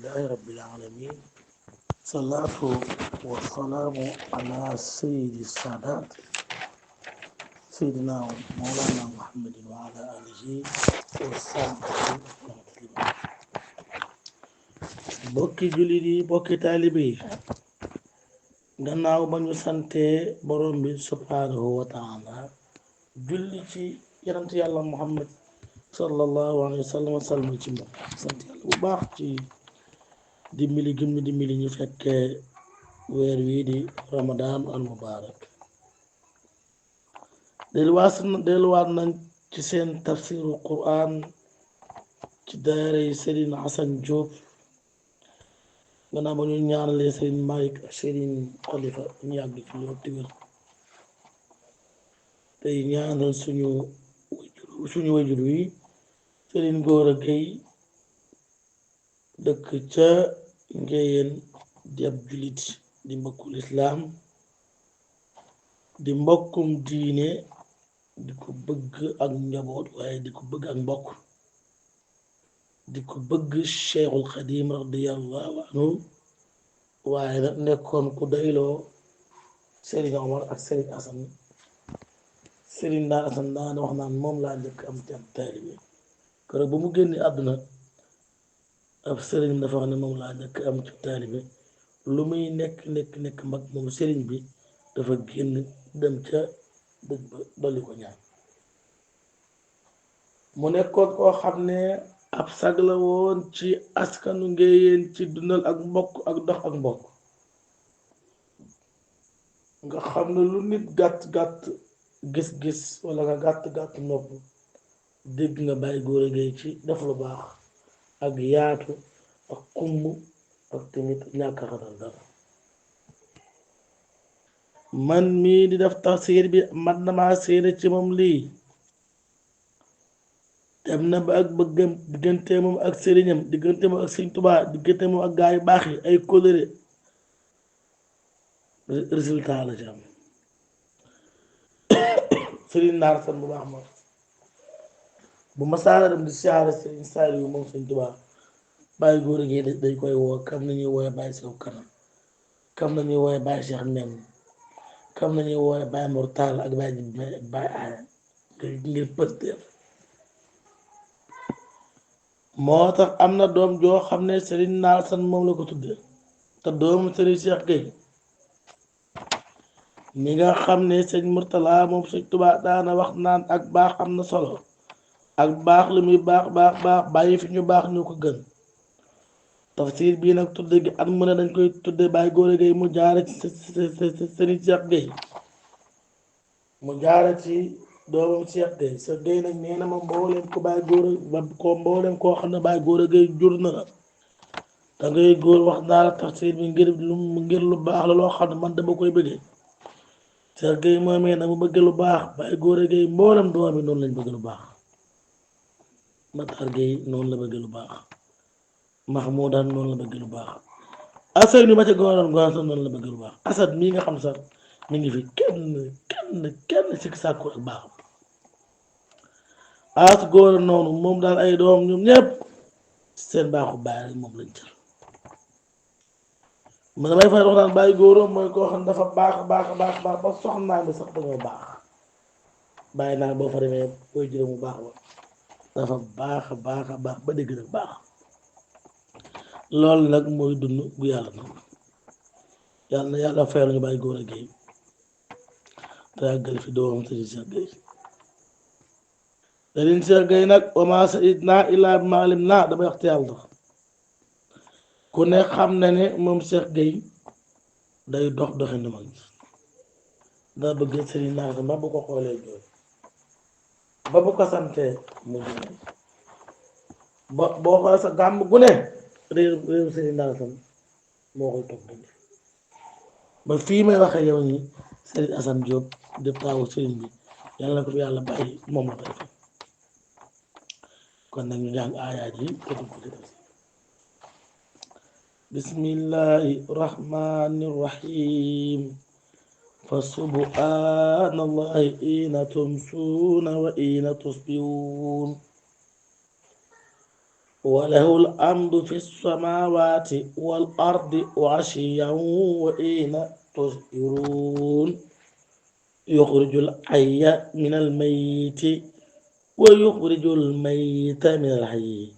لله رب العالمين. صلاة والسلام على سيد السادات سيدنا مولانا محمد وعلى آله وصحبه وسلم. bokki jullit yi bokki taalibe yi gannaaw ba ñu sante borom bi subhanahu wa taala julli ci yonent yàlla Muhammad sallallahu alayhi wa sallam salmal ci moom sant yàlla bu baax ci dimbali gëm ñu dimbali ñu fekkee weer wii di ramadan al mubarak delluwaat nañ ci seen tafsiru quran ci daaray Serigne Assane Diop gannaaw ba ñu ñaanalee Serigne Malick ak Serigne Khalifa ñu yàgg ci loolu te wér tey ñaanal suñu wajur wi Serigne Gora Gueye dëkk ca Ngéyeen di ab julit di mbokkul islaam di mbokkum diine di ko bëgg ak njaboot waaye di ko bëgg ak mbokk di ko bëgg Cheikhul Xadim radiyallahu anhu waaye nag nekkoon ku dayloo Serigne Omar ak Serigne Assane Serigne daan Assane daan wax naan moom laa njëkk am ci am taalibe keroog ba mu génne àdduna ab Serigne dafa wax ne moom laa njëkk am ci taalibe lu muy nekk mag moom Serigne bi dafa génn dem ca dëj ba dolli ko ñaan mu nekkoon koo xam ne ab sag la woon ci askanu Ngéyeen ci dundal ak mbokk ak dox ak mbokk nga xam ne lu nit gàtt gis-gis wala nga gàtt nopp dégg nga Baye Gora Gueye ci def lu baax ak yaatu ak xumb ak tamit ñàkk a xatal dara man mii di def tafsir bi man na maa séede ci moom lii dem na ba ak bëggam diggante moom ak sëriñam diggante moom ak Sëriñ Tuubaa diggante moom ak gaa yu baax yi ay kóllëre résultat la ci am Sëriñ Naar San bu baax moom bu ma saara dem di siyaare Sëriñ Saaliw moom Sëriñ Tuubaa Baye Gora Gueye dañ koy woo kam nañuy woowe Baye Sew Kanam kam nañuy woowe Baye Cheikh Nen kam nañuy woowe Baye Mor Tall ak Baye Jibi ak Baye Aaya ngir pësteef moo tax am na doom joo xam ne Serigne Naar San moom la ko tuddee te doomu Serigne Cheikh Gueye mi nga xam ne sëñ Murtala moom Sëñ Tuubaa daana wax naan ak baax am na solo ak baax lu muy baax bàyyi fi ñu baax ñu ko gën tafsir bii nag tudde gi at mu ne dañ koy tudde Baye Gora Gueye mu jaare ci Serigne Cheikh Gueye mu jaare ci doomam Cheikh Gueye Cheikh Gueye nag nee na ma mbooleem ko Baye Gora ko mbooleem koo xam ne Baye Gora Gueye jur na la da ngay góor wax naa la tafsir bi ngir lu baax la loo xam ne man dama koy bëggee Cheikh Gueye moomee na mu bëgg lu baax Baye Gora Gueye mboolem doom yi noonu lañ bëgg lu baax Matar Gueye noonu la bëgg lu baax Mahmoudan noonu la bëgg lu baax Assane yu ma ca goonoon noonu la bëgg lu baax Assane mii nga xam sax mi ngi fi kenn si sàkku ak baaxam as góor noonu moom daal ay doom ñoom ñëpp seen baaxu bàyyi rek moom lañ jël man damay fay wax naan Baye Gora mooy koo xam dafa baax ba soxnaa bi sax dañoo baax bàyyi naa boo fa demee booy jëlee mu baax ba dafa baax ba dégg nag baax loolu nag mooy dund bu yàlla noonu yàlla na yàlla fayal ñu Baye Gora Gueye te yàggal fi doomam Serigne Cheikh Gueye Serigne Cheikh Gueye nag wa maa shahidnaa illaa bimaa alimnaa damay wax te yàlla tax ku ne xam na ne moom Cheikh Gueye day doxi ni mag daa bëgg Serigne Naar ba bu ko xoolee jooy ba bu ko santee mu jooy ba boo xoolee sa gàmm gu ne réew Serigne Naar moo koy toog dëgg ba fii may waxee yow nii Serigne Assane Diop de taawu Serigne bi yàlla na ko fi yàlla bàyyi moom la koy def kon nag ñu jàng aayaat yi te dugg ci def bismillahi rahmani rahim fa subhanallahi ina tumsuuna wa ina tusbihun وله الأمر في السماوات والأرض وعشيا وحين تظهرون يخرج الحي من الميت ويخرج الميت من الحي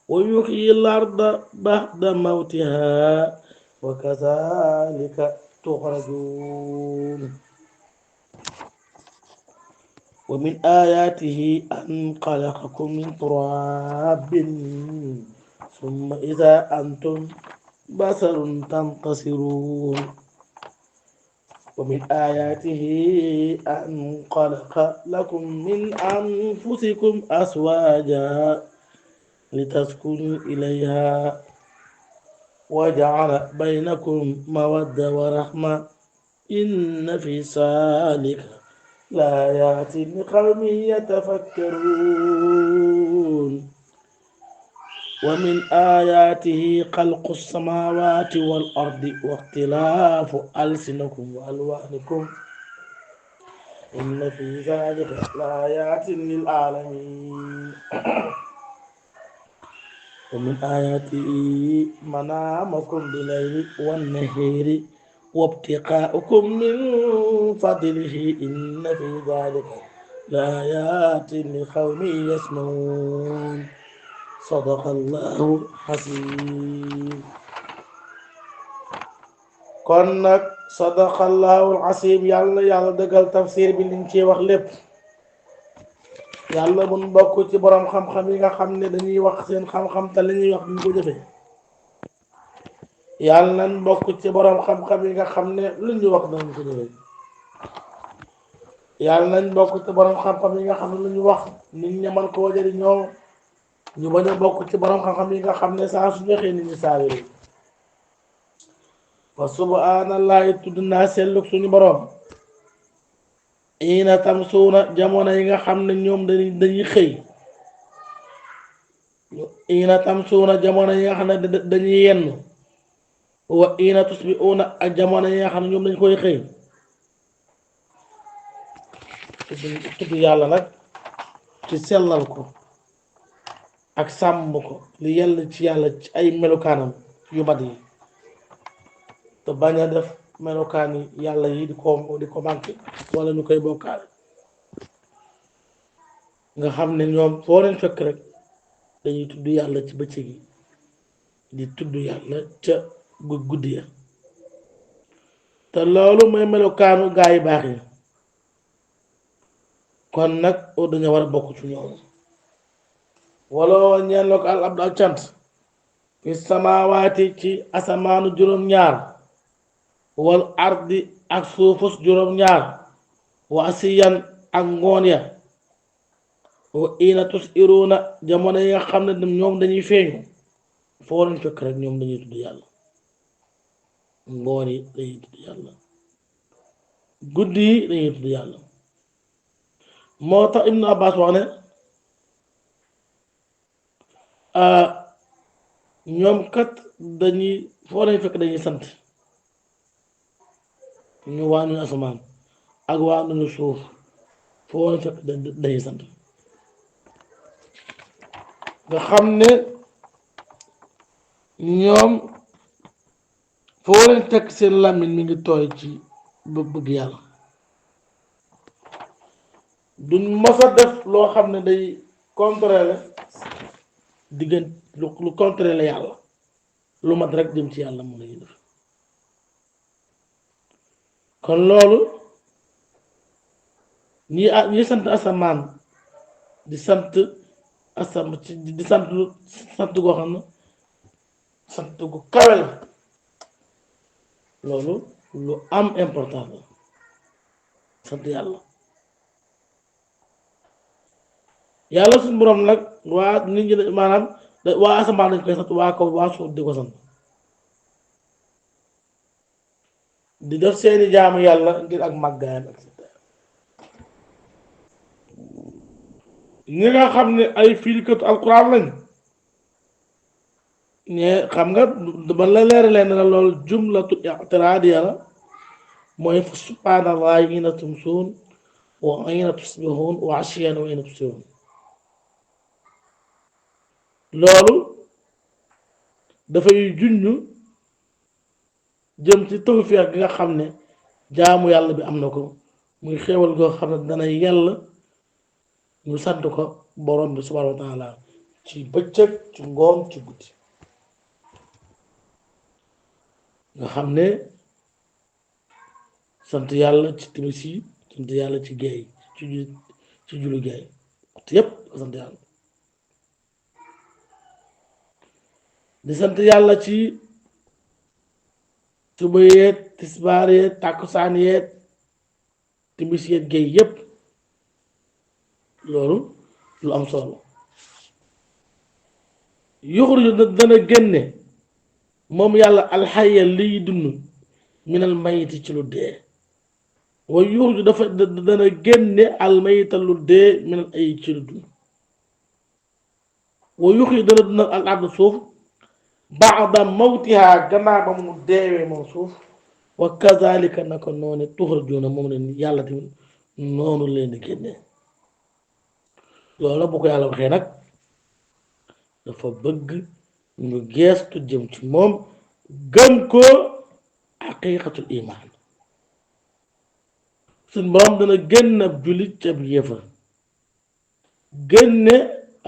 ويحيي الأرض بعد موتها وكذلك تخرجون ومن آياته أن خلقكم من تراب ثم إذا أنتم بشر تنتصرون ومن آياته أن خلق لكم من أنفسكم أزواجا لتسكنوا إليها وجعل بينكم مودة ورحمة إن في ذلك لآيات لقوم يتفكرون ومن آياته خلق السماوات والأرض واختلاف ألسنكم وألوانكم إن في ذلك لآيات للعالمين ومن آياته منامكم بالليل والنهار وابتغاؤكم من فضله إن في ذلك لآيات لقوم يسمعون صدق الله العظيم kon nag sadaqallahu al-asiim yàlla dëggal tafsir bi liñ ci wax lépp yàlla mun bokk ci borom xam-xam yi nga xam ne dañuy wax seen xam-xam te li ñuy wax duñ ko jëfee yàlla nañ bokk ci borom xam-xam yi nga xam ne lu ñu wax dañ ko jëfee yàlla nañ bokk ci borom xam-xam yi nga xam ne lu ñu wax nit ñi mën koo jëriñoo ñu bañ a bokk ci borom xam-xam yi nga xam ne saa su joxee nit ñi saa yore wa subhaanallahi tudd naa selluk suñu borom ina tam suuna jamono yi nga xam ne ñoom dañuy xëy ina tam suuna jamono yi nga xam ne dañuy yenn wa ina tusbihuuna ak jamono yi nga xam ne ñoom dañ koy xëy tudd yàlla nag ci sellal ko ak sàmm ko li yàlla ci yàlla ci ay melukaanam yu mat yi te bañ a def melokaan yi yàlla yi di ko manqué wala ñu koy bokkaale nga xam ne ñoom foo leen fekk rek dañuy tudd yàlla ci bëccëg yi di tudd yàlla ca guddi ya te loolu mooy melokaanu gaa yi baax yi kon nag dañu war a bokk ci ñoom wala ñeen la ko al abdu ak cant fi samaawaati ci asamaanu juróom-ñaar wal ardi ak suufus juróom-ñaar wa asiyan ak ngoon ya wa ina tusiruuna jamono yi nga xam ne ñoom dañuy feeñu foo leen fekk rek ñoom dañuy tudd yàlla ngoon yi dañuy tudd yàlla guddi yi dañuy tudd yàlla moo tax Ibnu Abbas wax ne ñoom kat dañuy foo leen fekk dañuy sant ñu waa nuñu asamaan ak waa nuñu suuf foo leen fekk dañuy sant nga xam ne ñoom foo leen fekk seen làmmiñ mi ngi tooy ci bëgg yàlla duñ mës a def loo xam ne day contrôler diggante lu contrôler yàlla lu mat rek jëm ci yàlla mun nañu def kon loolu ñi sant asamaan di sant di sant goo xam ne sant gu kawe la loolu lu am important la sant yàlla yàlla suñu borom nag waa nit ñi maanaam waa asamaan dañ koy sant waa kaw waa suuf di ko sant di def seeni jaamu yàlla ngir ak màggaayam ak ñi nga xam ne ay firikatu alquran lañ ñe xam nga ba la leer leen la loolu jumlatu i'tiraadiya la mooy fa subhaanallahi hiina tumsuun wa hiina tusbihuun wa ashiyyan wa hiina tusbihuun loolu dafay junñu jëm ci tawfiix gi nga xam ne jaamu yàlla bi am na ko muy xéewal goo xam ne dana yell ñu sant ko borom bi subhanahu wa taala ci bëccëg ci ngoon ci guddi nga xam ne sant yàlla ci timis yi sant yàlla ci géey ci julli géey waxtu yépp sant yàlla di sant yàlla ci suba yeet tisbaar yeet tàkkusaan yeet timis yeet géey yépp loolu lu am solo yuxruju dana génne moom yàlla alxaya liy dund minal mayiti ci lu dee wa yuxruju dafa dana génne almayita lu dee minal ay ci lu dund wa yuxyi dana dundal al ard suuf baada mawtiha gannaaw ba mu deewee moom suuf wa kazalika naka noonu tuxrajuuna moom leen yàlla tamit noonu leen di génne loolu bu ko yàlla waxee nag dafa bëgg ñu geestu jëm ci moom gëm ko xaqiiqatul imaan suñ borom dana génn ab jullit ci ab yéefar génne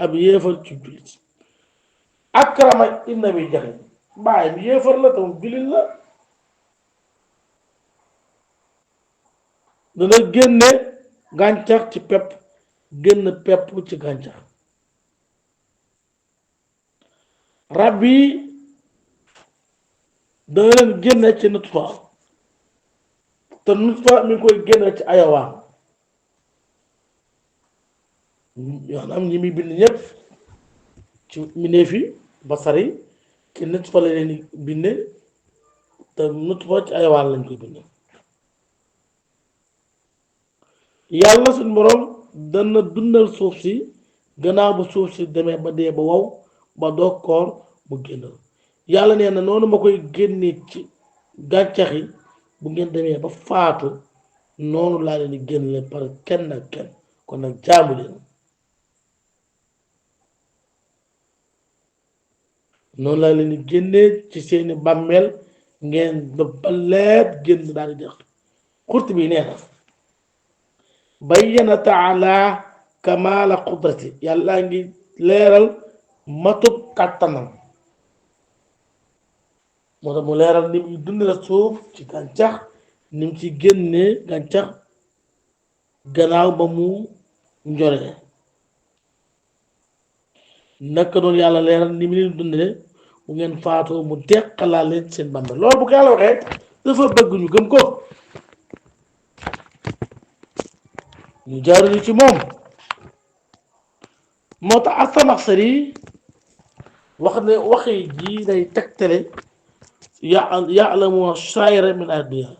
ab yéefar ci jullit akrama inna bi jaxe bàyyi bi yéefar la tam jullit la dana génne gàncax ci pepp génn pepp ci gàncax rab yi dana leen génne ci nutfa te nutfa mi ngi koy génne ci ayawaan maanaam ñi muy bind ñëpp ci mbindeef yi basari ci nutfa la leen binde te nutfa ci ayawaan lañ koy binde yàlla suñ boroom dana dundal suuf si gannaaw ba suuf si demee ba dee ba wow ba doog koor mu génnal yàlla nee na noonu ma koy génnee ci gàncax yi bu ngeen demee ba faatu noonu laa leen di génne par kenn ak kenn kon nag jaamu leen noonu laa leen di génnee ci seeni bàmmeel ngeen ba leet génn daal di jeex xurt bi nee na bayyana taala kamaala qudrati yàlla ngi leeral matub kàttanam moo tax mu leeral ni muy dund la suuf ci gàncax ni mu ci génnee gàncax gannaaw ba mu njoree naka noonu yàlla leeral ni mu leen dundee bu ngeen faatoo mu deqalaa leen seen bàmmeel loolu bu ko yàlla waxee dafa bëgg ñu gëm ko ñu jaaruñu ci moom moo tax As-Samaxsari wax ne waxi ji day tegtale ya'lamu shayra min ad-dunya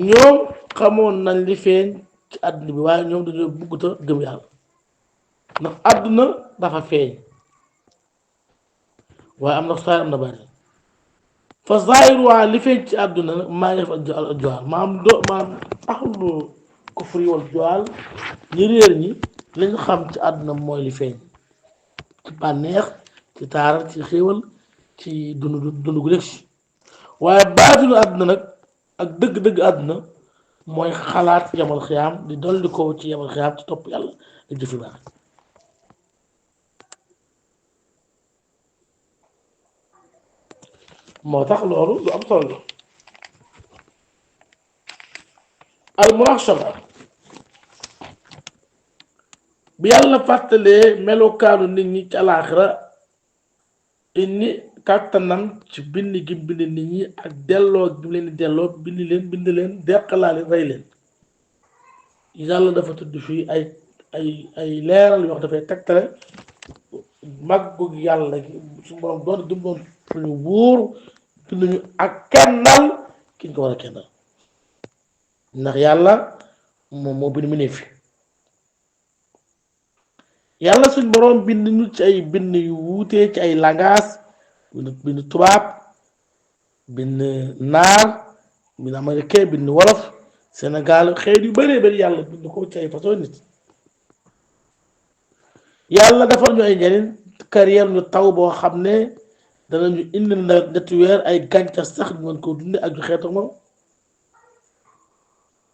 ñoom xamoon nañ li feeñ ci àdduna bi waaye ñoom dañoo bugguta gëm yàlla ndax àdduna dafa feeñ waaye am na saayir am na bari fa zaahir waa li feeñ ci àdduna nag maa ngi def al juhaal maam ahlu kufri wal juhaal ñi réer ñi lañ xam ci àdduna mooy li feeñ ci bànneex ci taaral ci xéewal ci dund gu nekk si waaye baatinu àdduna nag ak dëgg-dëgg àdduna mooy xalaat yamal xiyaam di dolli ko ci yamal xiyaam ci topp yàlla ak jëfi baax moo tax loolu lu am solo la al muraqaba bi yàlla fàttalee melokaanu nit ñi ci alaaxira indi kàttanam ci bind gi bind nit ñi ak delloo gi leen di delloo bind leen deqalaa leen rey leen yàlla dafa tudd fii ay leeral yoo xam dafay tegtale màggu yàlla gi su borom doon gëm doon ñu wóor bind ñu ak kennal ki ñu ko war a kennal ndax yàlla moom moo bind mu ne fi yàlla suñ boroom bind ñu ci ay bind yu wuutee ci ay langaas bind tubaab bind naar bind américain bind wolof Sénégal xeet yu bëree bëri yàlla bind ko ci ay façon nit yàlla defal ñu ay njariñ carrière ñu taw boo xam ne danañu indi nawet ñetti weer ay gàncax sax ñu mën koo dunde ak ju xeetu moom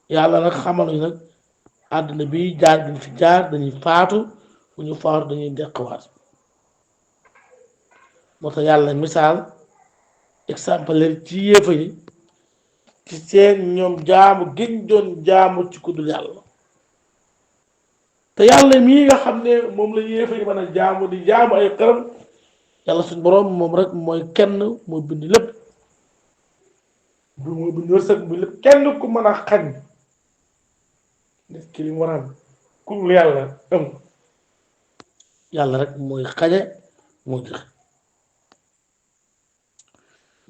yàlla nag xamal ñu nag àdduna bi jaar gi fi jaar dañuy faatu bu ñu faatu dañuy deqwaat moo tax yàlla misaal exemple ci yéefa yi ci seen ñoom jaamu giñ doon jaamu ci ku dul yàlla te yàlla mii nga xam ne moom la yéefa yi mën a jaamu di jaamu ay xërëm yàlla suñ boroom moom rek mooy kenn moo bind lépp du mooy bind wërsëg bi lépp kenn ku mën a xañ nit ki li mu war a am ku dul yàlla am yàlla rek mooy xañe moo joxe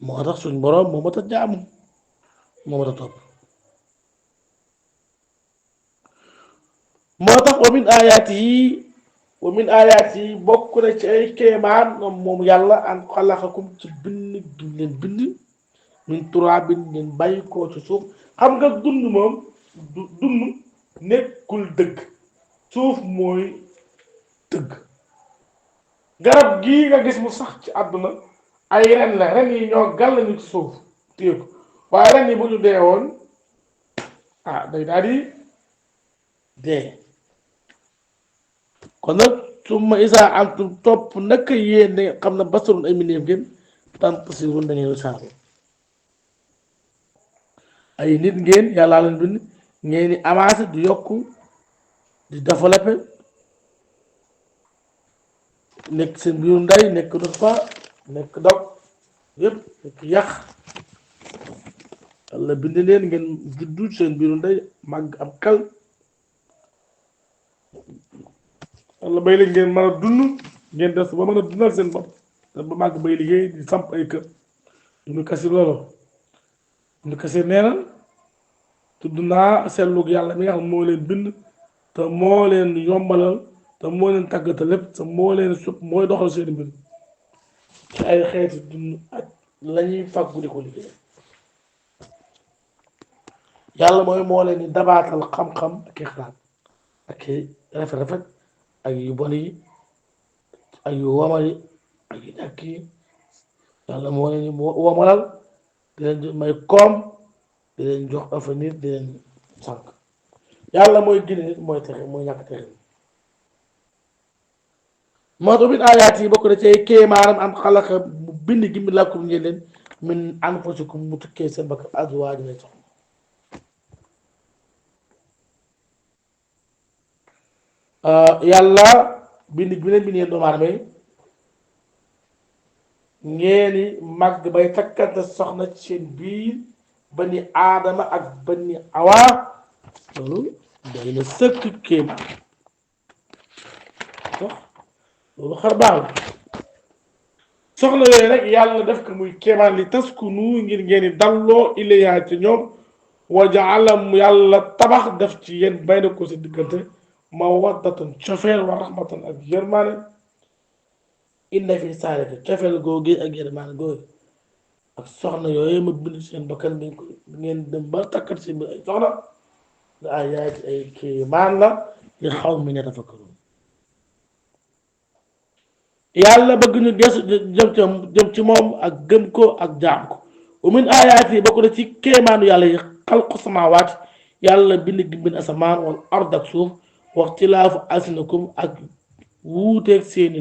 moo tax suñ boroom moo mat a jaamu moo mat a topp moo tax wa min ayaat yi bokk na ci ay kéemaan moom yàlla an xalaqakum ci bind gi leen bind min turaabin ngeen bàyyi koo ci suuf xam nga dund moom dund nekkul dëgg suuf mooy dëgg garab gii nga gis mu sax ci àdduna ay ren la ren yi ñoo gàll ñu ci suuf téye ko waaye ren yi bu ñu dee woon day daal di dee kon nag summa isaa antum topp naka yéen ne xam na basarun ay mbindeef ngeen tantasirun da ngeen saaru ay nit ngeen yàllaa leen bind ngeen di avancé di yokku di développé nekk seen biiru ndey nekk nutfa nekk dog yëpp nekk yàq yàlla bind leen ngeen juddu seen biiru ndey màgg am kal yàlla bay leen ngeen mën a dund ngeen des ba mën a dundal seen bopp te ba màgg bay liggéey di samp ay kër Ibnu Kasir loolu Ibnu Kasir nee na tudd naa seetlug yàlla mi nga xam moo leen bind te moo leen yombalal te moo leen tàggata lépp te moo leen sup mooy doxal seen mbir ci ay xeeti dund ak lañuy fàggu di ko liggéey yàlla mooy moo leen di dabaatal xam-xam ak i xalaat ak i rafet-rafet ak yu bon yi ak yu womal yi ak yu ñàkk yi yàlla moo leen di womalal di leen may koom di leen jox avenir di leen sànq yàlla mooy gine nit mooy texe mooy ñàkk texe moo tax min ayaat yi bokk na ci ay kéemaaram am xalaqa mu bind gi mi làkkum ngeen leen min anfusikum mu tukkee seen bakkan azwaaj lay soxna yàlla bind bi leen bindee doomu aadama yi ngeeni màgg bay takkante soxna ci seen biir bani aadama ak bani awa loolu day na sëkk kéemaan loolu xar baax la soxna yooyu rek yàlla def ko muy kéemaan li taskunu ngir ngeen di dalloo ilayha ci ñoom wa jaala yàlla tabax def ci yéen bay na ko si diggante mawaddatan cofeel wa rahmatan ak yërmaane inna fi saalika cofeel googu ak yërmaane googu ak soxna yooyu ma bind seen bakkan ngeen dem ba takkat si biir ay soxna nga ay yaay ci ay kéemaan la li xaw mi ne tafakkaruun yàlla bëgg ñu geesu jëm ci moom ak gëm ko ak jaam ko wa min ayaat yi bokk na ci kéemaanu yàlla yi xalqu samaawaat yàlla bind gi bind asamaan wal ard ak suuf waxtilaafu alsinakum ak wuuteeg seeni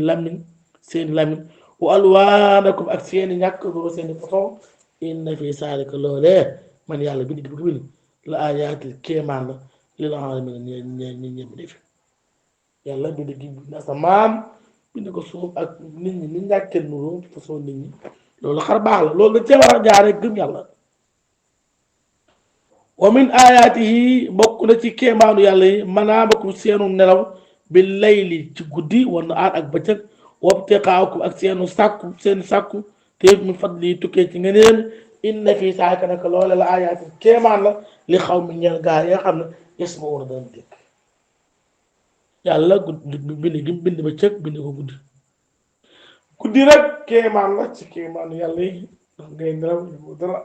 lamin wa alwaanakum ak seeni ñàkk doo seeni façon inna fi saalika loolee man yàlla bind gi bind la ayaatil kéemaan la lil aalamiin ñi ñëpp def yàlla bind gi bind asamaan bind ko suuf ak nit ñi ni ñàkkee nuru façon nit ñi loolu xar baax la loolu da cee war a jaaree gëm yàlla wa min ayaatihi bokk na ci kéemaanu yàlla yi manaamukum seenu nelaw bi layli ci guddi war na aar ak bëccëg wabtiqaakum ak seen sàkku téef min fadli tukkee ci ngëneel inna fii saalika naka loole la ayaati kéemaan la li xaw mi ñeel gaa yi nga xam ne yasma'uuna dana dégg yàlla guddi bind bëccëg bind ko guddi rek kéemaan la ci kéemaanu yàlla yi ndax ngay nelaw yëgoo dara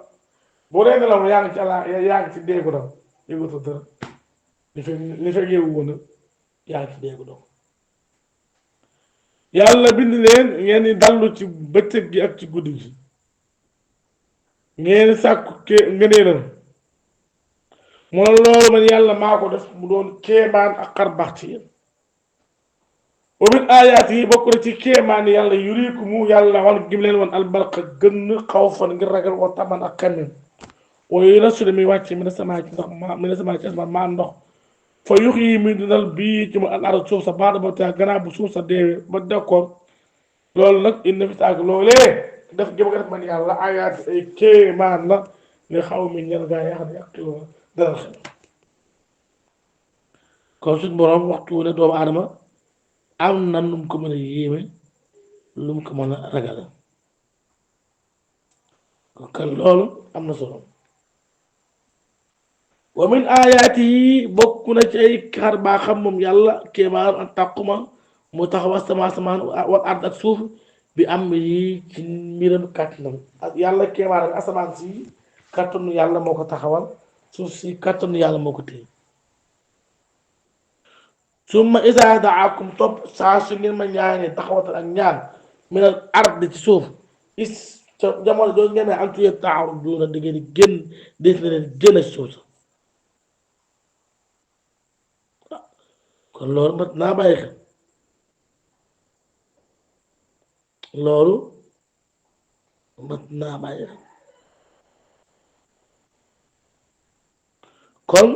boo dee nelaw yaa ngi ci àlla yaa ngi ci déegu daw yëgutoo dara li fekk yeewu woon yaa ngi ci déegu daw yàlla bind leen ngeen di dallu ci bëccëg gi ak ci guddi gi ngeen sàkku ngëneelam mu ne loolu man yàlla maa ko def mu doon kéemaan ak xarbax ci yéen wa min aayaat yi bokk na ci kéemaan yàlla yuriikumu yàlla wan gim leen wan albarqa gën xawfan ngir ragal wa taman ak xemmem wa yunazzilu mi wàcc mi ne sama ci ndox ma mi ne sama ci asmaan maa ndox fa yuxyi mi dundal bii ci mu al ard suuf sa baada ba taa gannaaw bu suuf sa deewee ba d'accord loolu nag inna fi saak loolee def gi ma ko def man yàlla aayaat ay kéemaan la li xaw mi ñel gaa yi xam ne yàqiloo dara xel kon suñ boroom waxtu wu ne doomu aadama am na nu mu ko mën a yéeme lu mu ko mën a ragale kon loolu am na solo wa min aayaati yi bokk na ci ay xar baa xam moom yàlla kéemaan an tàquma mu taxaw asamaan wal ard ak suuf bi am yi ci mbiram kàttanam ak yàlla kéemaan ak asamaan si kàttanu yàlla moo ko taxawal suuf si kàttanu yàlla moo ko téye summa izaa da'aakum topp saa su ngeen ma ñaanee taxawatal ak ñaan minal ard ci suuf is jamono jooju ngeen ne antum ta'rujuuna da ngeen di génn des na leen génn ci suuf kon loolu mat naa bàyyi xel loolu mat naa bàyyi xel kon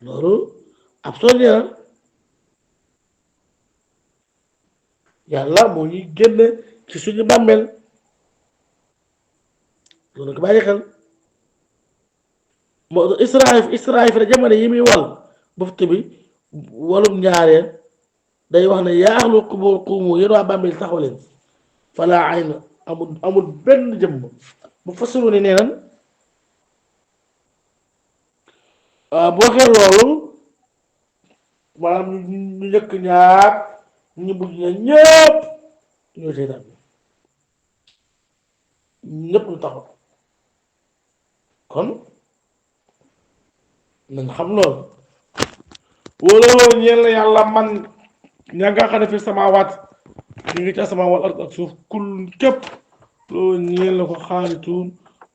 loolu ab soññee la yàlla moo ñuy génne ci suñu bàmmeel loolu ko bàyyi xel moo Israayil la jamono yi muy wal buftu bi walum ñaareel day wax ne yaa ahlul qubuur quumu yéen waa bàmmeel taxaw leen falaa ayna amul benn jëmm bu fasiru ni nee nan boo xee loolu maanaam ñu njëkk ñaar ñu mujj ña ñëpp ñoo seetaan ñëpp ñu taxaw kon nañ xam loolu wóoloo ñeen la yàlla man ña nga xam ne fi samaawaat ñu ngi ci asamaan wal ard ak suuf kul képp loolu ñeen la ko xaalituun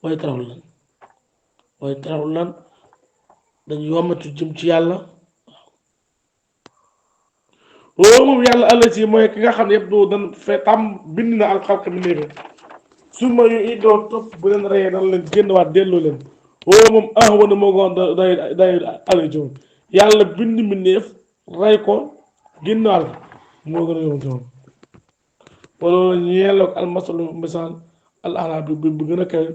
waaye taraxul lan dañu yommatu jëm ci yàlla waaw moom yàlla àll ci mooy ki nga xam ne yëpp doo dan fe tam bind na alxalq mi néefe su ma yu idoo topp bu leen reyee dana leen génn waat delloo leen waaw moom wana moo goon day àll ci moom yàlla bind mi néef rey ko génnaal moo gën a yomb ci moom wala ñeel ak almasalu misaal al ala bi gën a kawe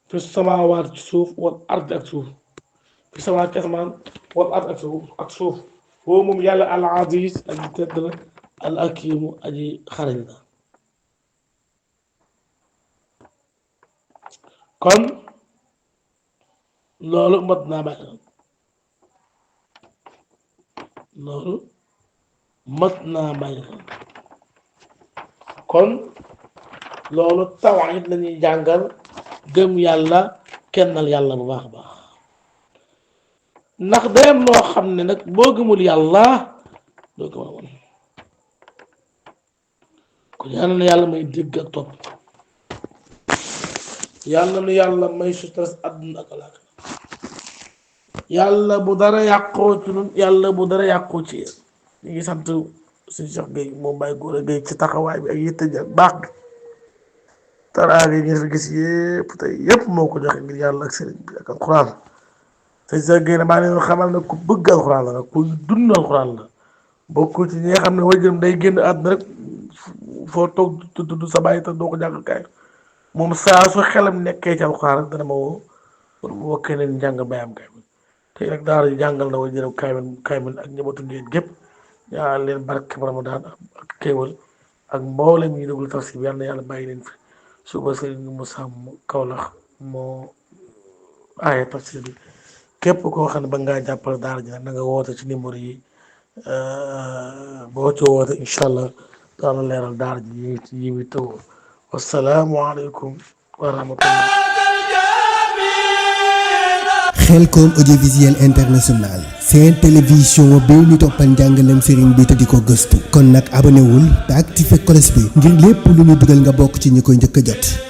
fi samaawaat ci suuf wal ard ak suuf fi samaawaat ci asamaan wal ard ak suuf woo moom yàlla al aziz aji tedd la al hakimu aji xarañ la kon loolu mat naa bàyyi xel loolu mat naa bàyyi xel kon loolu tawhid la ñuy jàngal gëm yàlla kennal yàlla bu baax a baax ndax day am loo xam ne nag boo gëmul yàlla doo ko mën a mën kon yàlla na yàlla may dégg ak topp yàlla na yàlla may suturas àdduna ak alaaxira yàlla bu dara yàqoo ci ñun yàlla bu dara yàqoo ci yéen ñu ngi sant suñu Cheikh Gueye moom Baye Gora Gueye ci taxawaay bi ak yitte ji ak baax bi taraanga yi ngeen fi gis yëpp tey yëpp moo ko joxe ngir yàlla ak sëriñ bi ak alxuraan sëñ Cheikh Gueye maa leen xamal ne ku bëgg alxuraan la ku dund alxuraan la bokk ci ñi nga xam ne wajuram day génn àdduna rek foo toog tudd sa bàyyi te doo ko jàng kaay moom saa su xelam nekkee ci alxuraan rek dana ma woo pour mu wokkee leen njàng bayam kaay bi tey nag daara ji jàngal na wajuram kaay ak njabootu ngeen gépp ñaan leen barke Ramadan ak kéewal ak mboolem ñi déglu tafsir bi yàlla na yàlla bàyyi leen fi suba sëriñ mu sàmm Kawlax moo aaye tafsir bi képp koo xam ne ba ngaa jàppale daara ji nag na nga woote ci numéro yi boo ci woote incha allah daana leeral daara ji yi wi taw wasalaamu aleykum wa rahmatullah Khelcom audiovisuel international seen télévision bi ñu toppal njàngalem sëriñ bi te di ko gëstu kon nag abonné wul te activé cloche bi ngir lépp lu ñu dugal nga bokk ci ñi koy njëkk a jot.